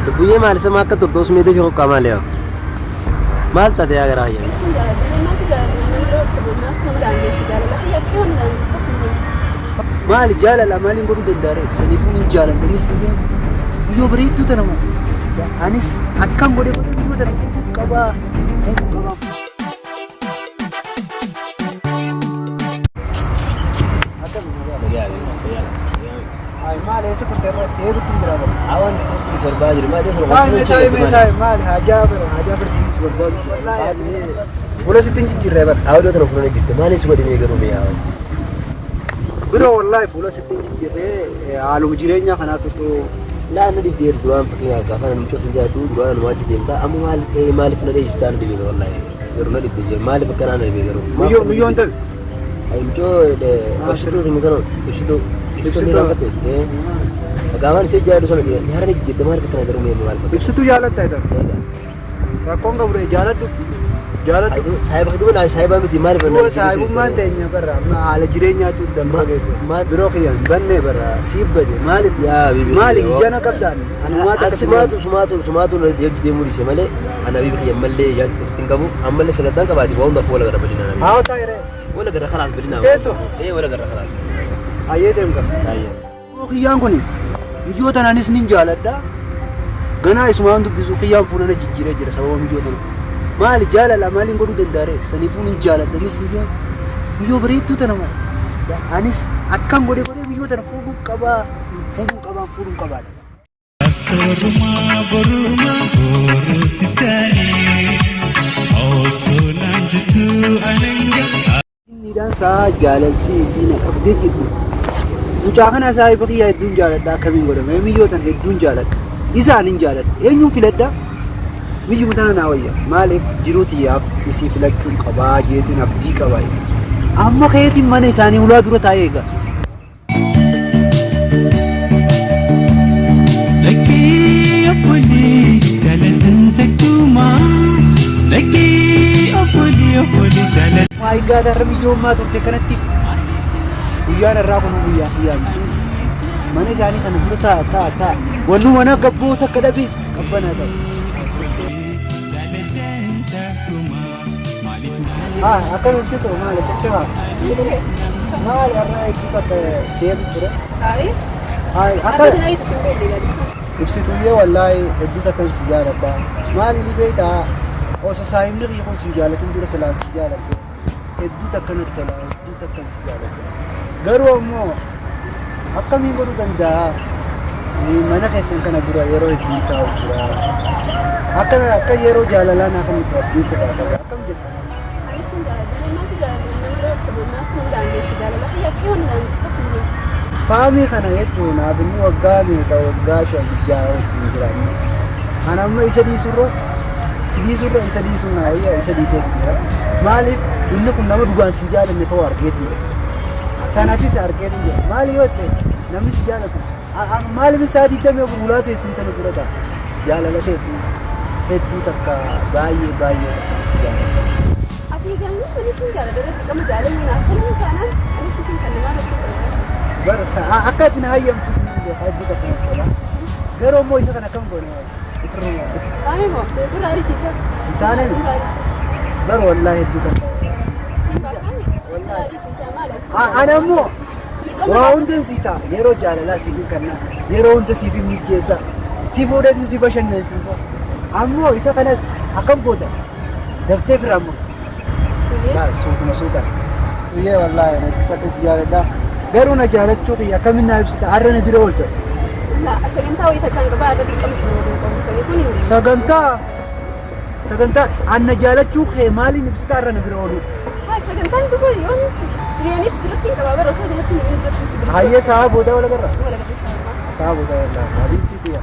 Lubbuyyee maal sama akka turte osoo meetii fi qoqqaa maal yaa? Maal taate yaa garaa yaa? Isin jaaladha. Maaltu jaaladha? Nama dhorkamu maaltu nama daangeessa jaalala kiyyaaf kee wanni daangessu tokko hin jiru. Maali jaalala maaliin godhuu danda'a ree? Saniifuu hin jaaladha. Innis guyyaa guyyoo bareedduu tana moo? Anis akkam godhee godhee guyyoo tana fuudhuu qabaa. Fuudhuu qabaa. Akkam Ay maali eessa turte irra seerutti hin jira bara. Awwan si barbaadu jiru maal yoo Taa'ime taa'ime taa'ime maali hajaa bara hajaa bara diinis barbaadu. Fuula sitti hin jijjiirree bara. Awwan tana fuula jirte maal si godhimee garuu mee yaa? Biroo wallaahi fuula sitti hin jijjiirree haaluma jireenyaa kanaatu tu Laa na dhibdeer duraan fakkeenyaaf gaafa na mucoo sin jaadhu duraan nu wajji deemta amma maal ta'e maaliif na dheessistaa na dhibee wallaahi garuu na dhibde jira maaliif akkanaa na dhibee garuu. Miyyoo miyyoon ta'e. Ay mucoo ibsituu sinni sana ibsituu ibsituu ni raafate. Gaafaan ishee jaadhu sana nyaara ni jette maaliif akkana garuu mee maal fakkaata. Ibsituu jaalatta jedhan. Rakkoon qabu ree jaaladhu. Jaaladhu. Saayiba kituu naa saayiba miti maaliif Du'a saahibummaan teenya barra amma haala jireenyaatu danfa keessa. Biroo kiyyan bannee barra siif bade maaliif Yaa bibi. maali ijana qabdaan anumaa takka Sumaatu sumaatu sumaatu na hojii deemuu dhiise malee ana bibi kiyya mallee ijaarsa keessatti hin qabu ammallee sagantaan qabaati waa hundaaf wal agarra bal'inaan. Haa ta'e ree. Wal agarra kalaas bal'inaan. Teessoo. Ee wal agarra kalaas. Hayyee deemka. Hayyee. Biroo kiyyaan kun miyyoo tana anis nin jaaladha. Ganaa isumaan dubbisu kiyyaan fuula na jijjiiree jira sababa miyyoo tana. Maali jaalala maaliin godhuu danda'a ree? Saniifuu nin jaaladha anis miyyoo miyyoo bareedduu tana maali? Anis akkam godhee godhee miyyoo tana fuudhuu qabaa fuudhuu qabaa fuudhuu qabaa. Astorumaa borumaa boruu sitaanii osoo naan jettuu ananga. Miidhaan isaa jaalalti isii na qabdee jirti. Mucaa kana saahiba kiyyaa hedduun jaaladha akkamiin godhama miyyoo tana hedduun jaaladha. Isaan hin jaaladha eenyuun filadha miyyuma tana naa wayya maaliif jiruu tiyyaaf isii filachuun qabaa jeetiin abdii qabaa. Amma keetiin mana isaanii ulaa dura taa'ee eega. Lakkii obbolii jaalatan takkumaa lakkii obbolii obbolii jaalatan. Maay gaad har'a biyyoommaa turte kanatti guyyaan har'aa kun guyyaa kiyyaa miti. Mana isaanii kana dura taa'a taa'a taa'a. Wannu mana gabboo takka dhabe qabbanaa ta'e. Haa akkam ibsitu maali turte haa? Ni ture. Maali har'a hedduu takka seetu ture. Ayi. Haa Akka akka isin ayitu sin beekne gadi. Ibsituyyee wallaahi hedduu takkan si jaaladha. Maali ni beektaa osoo saahibni kiyya kun si jaalatin dura silaan si jaaladhe. Hedduu takka natti tola hedduu takkan si jaaladha. Garuu ammoo akkamiin godhuu danda'a? Mana keessan kana dura yeroo hedduu taa'u jira. Akka akka yeroo jaalalaa naa kan itti abdiin sirraa qaba. Akkam jetta? Anis sin jaaladha. Maaltu jaaladha? Nama dhorkamu maaltu nama daangeessa jaalala kiyyaaf kee wanni daangessu tokko hin jiru. Faamii kana jechuun naaf inni waggaa meeqa waggaa 5 6 wajjin jiraanne. Ana amma isa dhiisurra si dhiisurra isa dhiisuun naa wayya isa dhiisee jira. Maaliif inni kun nama dhugaan si jaalanne ta'uu argeetii jira. Sanatis argeetii jira. Maali yoo ta'e namni si jaalatu maaliif isaa 24 ulaa teessin tana dura ta'a. Jaalala teetii hedduu takka baay'ee baay'ee takka si jaalladha. Ati galmi anis sin jaaladha irratti qama jaalalli naaf kennuu taanaan anis siif hin kennu maal rakkoo qaba. Bar akka ati na hayyamtus ni beeka hedduu takka natti tola. Garuu immoo isa kana akkam goone ifirruma. Qaamii moo nurra arisiisa. Hin taane Nurra arisiisa. bar wallaahi hedduu takka. Siin baasaami nurra arisiisa maal as. Ana immoo Dirqama waa hunda sii ta'a yeroo jaalalaa siif hin kenna yeroo hunda siif hin mijjeessa si fuudheetiin si bashannansiisa. Ammoo isa kanas akkam goota daftee firaan murta. Laa suutuma suuta. Iyyee wallaahi ana takka si jaaladha. Garuu na jaalachuu kiyya akkamiin naa ibsita har'a na bira ooltas. La sagantaa wayii takkaan qabaa irra dirqama sun waliin qabu sanii kun hin deemu. Sagantaa sagantaa an na jaalachuu kee maaliin ibsita har'a na bira ooluu. Haa sagantaan duuba yoon tureenis duratti hin qabaa bara osoo duratti hin duratti si bira. Hayyee sa'a booda wal agarra. Wal agarra sa'a. Sa'a booda wal agarra. Habiibtii tiyya.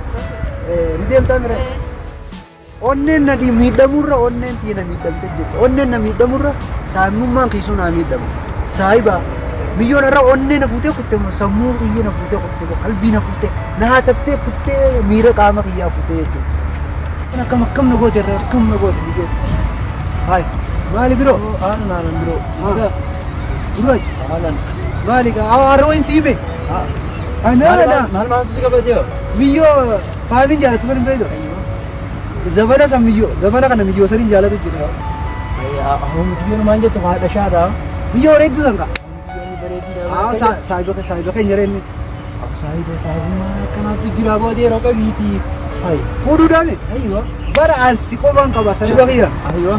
Ni deemtaa mire? Onneen na miidhamurra onneen tiyya na miidhamte jirti. Onneen na miidhamurra saamummaan kiisuu naa miidhamu. Saahiba miyyoon irra onnee na fuutee kutte moo sammuu kiyya na fuutee kutte moo qalbii na fuutee na hatattee kuttee miira qaama kiyyaa fuutee jechuudha. Kun akkam akkam na goote irra akkam na goote miyyoon. Haay maali biroo? Haalan haalan biroo. Gurraacha. Haalan. Maali gaa har'a wayin siime? Ana Maal maaltu si qabate yoo? Miyyoo faamiin jaalatu kan hin beektu. Zabana san miyyoo zabana kana miyyoo saniin jaalatu jira. Biyyoon maal jettu haadha shaadha. Miyyoo bareedduu san kaa. Bareedduu. Haa saayiba saayiba keenya jireenyi. Saayiba saayibummaa akkanaatti jira booda yeroo qabiiti. Hayi. Fuudhuu daame. Ayyoo. Bara an si qofaan qaba saayiba kiyya. Ayyoo.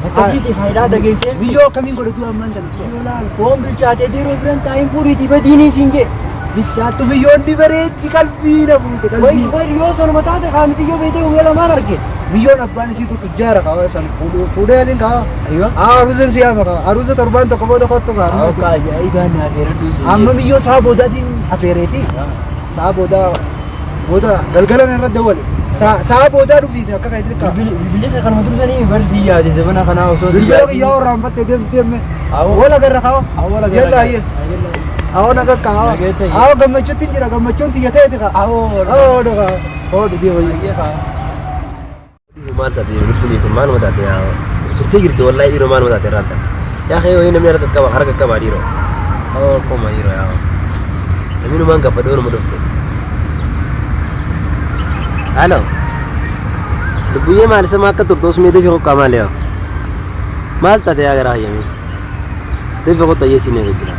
Akkasiiti faayidaa dhageessee. Miyyoo akkamiin godhatu ammaan tana. Yoo laal foon bilchaatee yeroo biran taa'in fuudhiitii badiinii siin jee. Bilchaattu biyyoon ni bareetti qalbii na fuute Wayi qalbii. wayi yoo sonuma taate kaamiti yoo beekte guyyaa lamaan arge. Biyyoon abbaan isiitu tujjaara qaba san fuudhee adiin qaba. Ayyoo. Haa aruusan si yaama qaba aruusa torbaan tokko booda kottu qaba. Akka ajaa'ibaa na afeeradhu siin. Amma biyyoo saa boodaatiin afeereeti. Saa boodaa booda galgala irra dawwale. Saa boodaa dhufiiti akka kan itti qaba. Bilbilli kanuma tursanii barsi yaade zabana kanaa osoo si Bilbila yaade. kiyyaa warraanfattee deem deemme. Awwa. Wala garra qaba. Awwa laga. Yalla ayyee. Awwa naga qaba. Nageetta. Awwa gammachuutti jira gammachuun tiyya ta'eeti qaba. Awwa. Awwa dhaqa. Awwa dhugee wayii. Maal taate lubbuun tun maaluma taate yaa turtee jirti wallaahi dhiiroo maaluma taate irraa taate. Yaa kee wayii namni harka qaba harka qaba dhiiroo. Oo koma dhiiroo yaa. Namni numaan gaffadhe orma dhufte. Halo. Lubbuyyee maal isa akka turte osoo dafii qoqqaa maal yaa. Maal taate yaa garaa hayyamee. Dafii qotta yeesiin eegu jira.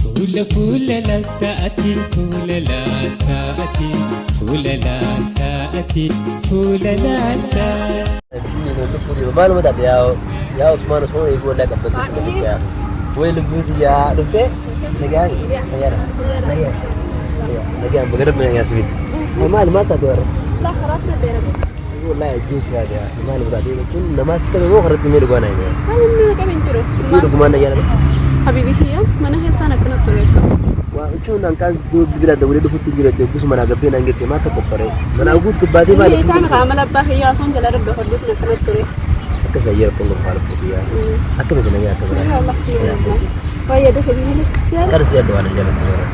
Fuula fuula laataati fuula laataati fuula laataati fuula laataa. Maaluma taate yaa yaa Usmaan osoo eeguu wallaahi qabbatee si yaa. Way lubbuuti yaa dhuftee nagaan nagaadha. Nagaan nagaan bagara mina yaa sibiil. Maal maal taate warra? Laa karaatti dheerate. Wallaahi ajjuus yaade yaa maaluma taate jechuun namaas qabe moo karatti mee dhugaa naa hime. Maal inni qabe hin jiru. Lubbuu dhugumaan na jaalladha. Habibi kiyya mana keessaan akkana ture akka. Waa jechuun hanqaan bilbila dabalee dhufutti hin jiru jettee gusuma naa gabbee naan jette maa akka tottore. Mana guus gubbaatee maali? Inni taan qaama abbaa kiyyaa osoo hin jala dadhabadhuutiin akkana ture. Akka isa yeroo kun qofaa lubbuuti yaa. Akka miti nagaa akka biraa. Alhamdulillah. Waa'ee dafee malee si yaada. Kan si yaaddu waan hin jaallattu bara.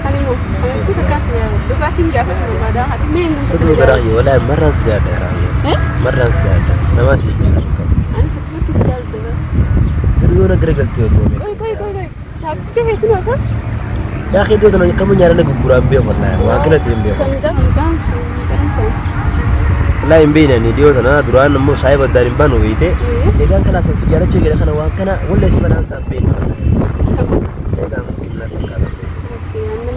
Ani immoo anatti takkaa si yaada. Dhugaa siin gaafatu barbaada. Ati mee hin Sutuu garaa yoo wallaahi marraan si yaadda garaa yoo. Eh? Marraan si yaadda. Namaa si jijjiiru sun qabu. Anis akkasumatti si jaalladha. Garuu yoo na garagaltee yoo ta'e. Qoy qoy qoy qoy. Saabticha keessumaa isaa? Yaa iddoo tana kamuu nyaata gurguraan beeku wallaahi waan kanatti hin beeku. Sandaa mucaan sun mucaan sun. Wallaahi hin beeknani dhiyoo sana duraan immoo saayiba addaan hin baanu beekte. Egaan kana san si jaalachuu eegale kana waan kana wallee si banaan saan beeknu. Egaan kennaa fakkaata.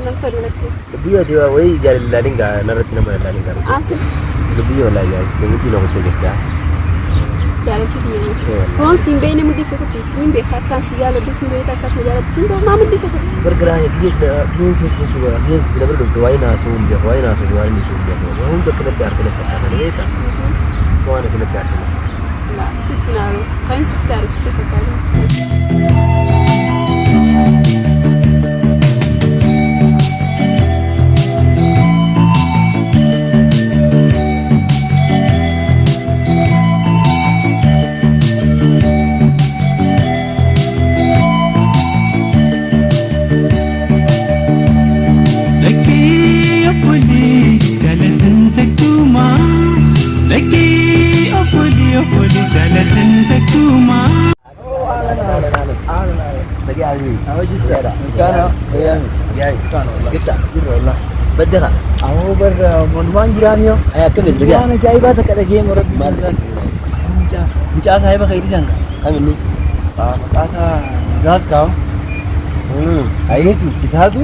Nan fedhu lakkee. Lubbiyyoo ati wayii jaalalaalin gaa narratti nama ilaalin gaa. Asif Lubbiyyoo wallaahi jaalachuu mudhii na kuttee jirti. jaalatti biyya. Waan siin beekne mudhii sokutti siin beeka akkaan si jaaladhu siin beekta akkas na jaalattu siin beeku maa mudhii sokutti. Gargaraa giyyeen sokutti giyyeen sitti na bira dhufte waa'ee naasuu hin beeku waa'ee naasuu waa'ee niisuu hin beeku waan hunda akkanatti aarte na fakkaata ni beektaa waan akkanatti aarte na La sitti naaru kan sitti aaru sitti fakkaata. Lakkii obbolii jaalatan takkumaa. Lakkii obbolii obbolii jaalatan takkumaa. Baddeqa. Awwa barra walumaan jiraam yoo. Ay akkamitti dhugaa? Waan ajaa'ibaa takka dhagee moo rabbi. Maal Mucaa saahiba keetii san. Kam inni? Maqaa isaa Gaas kaa'u. Ayyeetu isaatu.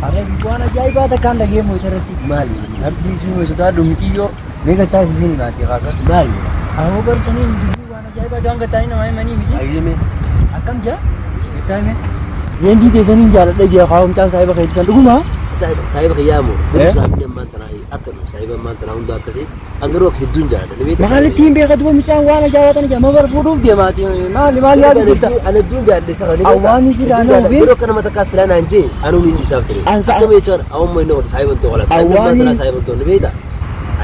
Har'a waan ajaa'ibaa takkaan dhagee moo isarratti. Maali? Rabbi isuu sodaadhu mitiyyoo meeqa taasisiin baatee kaasa. Maali? Awwa barsanii dubbii waan ajaa'ibaa gaan gattaanii namaa himanii miti. Ayyee Akkam jaa? Gattaa hime. Leenjii teessaniin jaaladha jee kaa'u mucaan saahiba keetii san dhugumaa? Saahiba kiyyaamu garuu saahibni ammaan tanaa akka saahiba ammaan tanaa hunda akkasii an garuu akka hedduun jaaladha ni beektaa. Maalitti hin beekatu mucaan waan ajaa'ibaa tana jaa ma bara fuudhuuf deemaati maali maali yaadu jirta. An hedduun jaaladha isa kana ni beektaa. Awwaanni silaa Hedduun jaaladha. nama Garuu akka nama takkaa silaa naan jee anuun hin isaaf ture. An sa'a- Akkama jechuun awwamma inni godhu saahiba ta'u qola saahibni ammaan tanaa saahiba ta'u ni beektaa.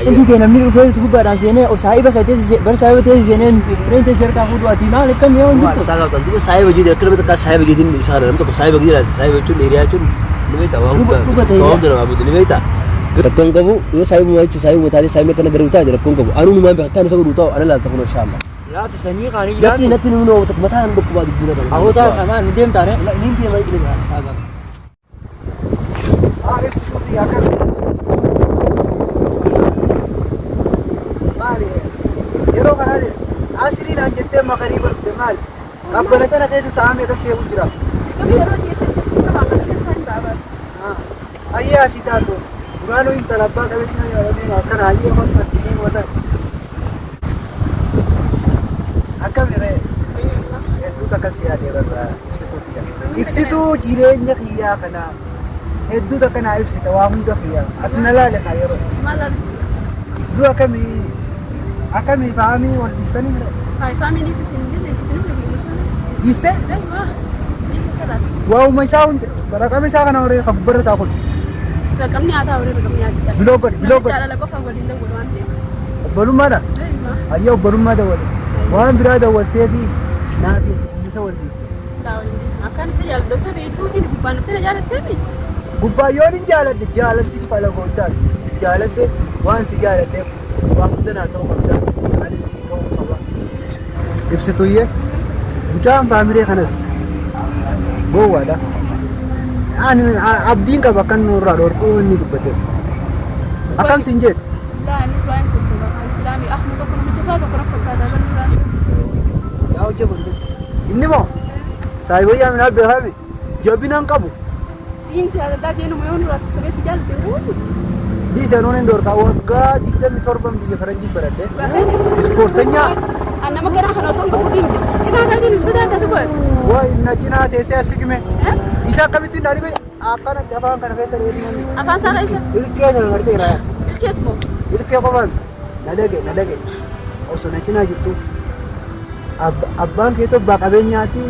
Inti tee namni dhufee si gubbaadhaan seenee saahiba kee teessisee bar saahiba teessisee seenee fireen teessisee harkaa fuudhu ati maal akkam yoo hin Waan jirtu. isaa qabdan duuba saahiba jechuun akka nama takkaa saahiba jechuun isa kana nama tokko saahiba jechuun saahiba jechuun hiriyaa jechuun ni beektaa waan hunda Dhuga ta'e. waan hunda namaa buutu ni beektaa. Rakkoon qabu yoo saahibuma jechuun saahibuma taatee saahibni akkana garuu taate rakkoon qabu anuu numaan beeka akkaan isa godhu ta'u ana laalta kun inshaAllah. Yaati sanii kaanii Lakki natti nu noo mataa hin dhukkubaa dubbii na Hawwataa kanaa ni deemtaane. Ni deema ni deema. Haa ibsituuti akkam. Maali yeroo kanaa asiriidhaan jettee makarii barfte maali? Qabbana tana keessa sa'a meeqa seequ jira? Yeroo jettee qabaa mana keessaa hin baabaa. Hayyee asii taatu duraanuu intala abbaa qabeenya yaadatu akkana hayyee kottu asii wata. Akkami ree? Hedduu takka si yaadee barra ibsituu tiyya. Ibsituu jireenya kiyyaa kanaa hedduu takka naa ibsita waa hunda kiyyaa. As na laale kaa yeroo. Maal laalutti? Du akkamii akkamii faamii wal dhiistanii mire? Hayi faamiliis isin jenne isin hin dhugee sana. Dhiiste? Aywa. Dhiisa kalaas. Waa'uma isaa hundi raqama isaa kana horee kan gubbarra taa kun. Raqamni haa ta'u raqamni haa ta'u. Biloo godhi biloo godhi. Jaalala qofa waliin dawwalu waan ta'eef. Obbolummaadha. Aywa. Ayyaa obbolummaa dawwale. Waan biraa dawwaltee fi naaf isa wal dhiiste. Laa waliin dhiisna. Akkaan isa jaalladhu osoo beektuutiin gubbaan dhuftee na jaalatteemi. Gubbaan hin jaaladhe jaalalti si fala gooltaati. Si jaaladhe waan si jaaladheef waa hunda naa ta'uu qabdaati si anis si ta'uu qaba. Ibsituyyee mucaan faamilee kanas gowwaadha. Ani abdiin qaba akkan nurraa dhorkuu inni dubbates. Akkam siin jedhu. Laa inni duraan sossoba. Ani silaami akkuma tokko namicha fa'aa tokko na fakkaata. Kan duraan sossoba. Yaa hojii godhu. Inni moo saayibayyaa minaa beekame jabinaan qabu. Siin jaaladhaa jeenuma yoo nurraa sossobee si jaaladhe ta'uu. Dhiisa nuun hin dhorkaa waggaa 27 biyya faranjii baradhe. Ispoorteenyaa Nama kanaa kana osoo hin qabuutiin si cinaa taateen sodaadha tuban. waa na cinaa teessee as sigime. Isa akkamittiin dhaadhibe akkana afaan kana keessa dheedhii. Afaan isaa keessa Ilkee sana gartee raayas. ilkees moo? Ilkee qofaan na dhage na dhage osoo na cinaa jirtu abbaan keetu abbaa qabeenyaati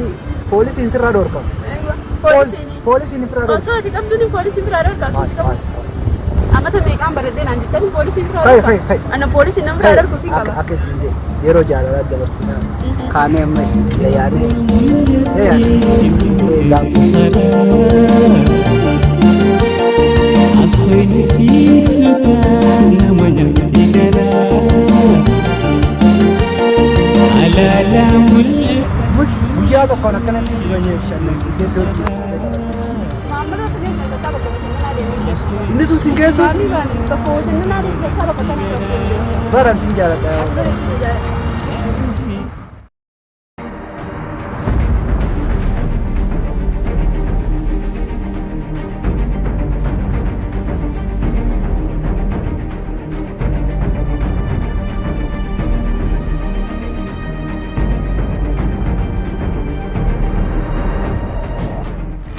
poolisiin sirraa dhorkama. Poolisiin. Poolisiin sirraa dhorkama. Osoo ati qabduutiin poolisiin firaa dhorka osoo si qabu. Amata meeqaan baradhee naan jechaatiin poolisiin firaa Kai dhorka. kai kai. Ana poolisiin nama firaa dhorku siin qaba. Akka isin jedhe yeroo jaalalaa dabarsinaa kaanee amma yayaanee yayaanee. Asoyni siisuta nama nyaatti garaa. Alaala mul'ata. Guyyaa tokkoon akkanatti si banyee bashannansiisee si hojii. Maammata osoo deemee bakka bakka bashannanaa deemee. Inni sun sin geessus Maamii baane bakka bashannanaa deemee bakka bakka deemee. baran sin jaaladha. Akka jaalladha.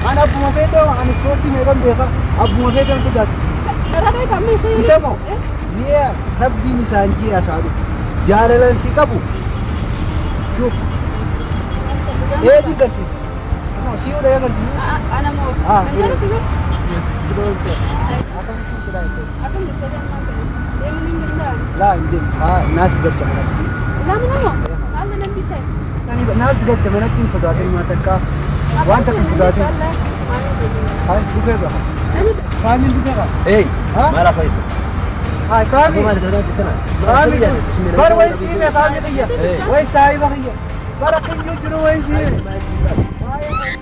Ani abbuma feetoo ani ispoortii meeqan beeka abbuma feetoon sodaatu. Rabee kan meeshaa Isa moo mi'a rabbiin isaan ji'a isaa dhufu jaalalan si qabu. Shuuf eetii garsiisa. Si yoo dhaya garsiisa. Ana moo? Ah, Nan jaalatti garuu. Si godhante. Akkamitti si dhaayite? Akkam jettee ammaa kana deemuun hin danda'amu. Laa hin deemu. Haa naas galcha manatti. Lama nama haala nan bisa. Naas galcha manatti hin sodaatin waan takka waan takka hin sodaatin. Haa dhufee qaba. Faamiin dhufee qaba. Hey, Ha? maal haasa'e? Haa faamii. Maal jedhaa kana? Faamii bar way siime faamii kiyya. Way saahiba kiyya. Bara kiyyuu jiru way siime. Maali maali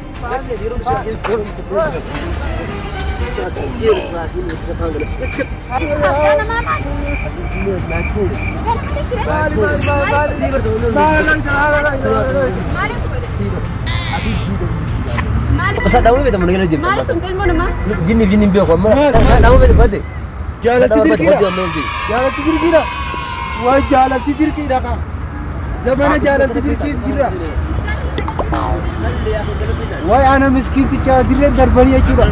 maali maali. Masa daawuu beekama nagela deemta. Maaliif sun galma namaa? Jinni jinni hin beeku amma. Daawuu beekama baate. Jaalatti dirqiidha. Jaalatti dirqiidha. Waa jaalatti dirqiidha kaa. Zamana jaalatti dirqii jira. Waay ana miskiintichaa dirreen darbanii jechuudha.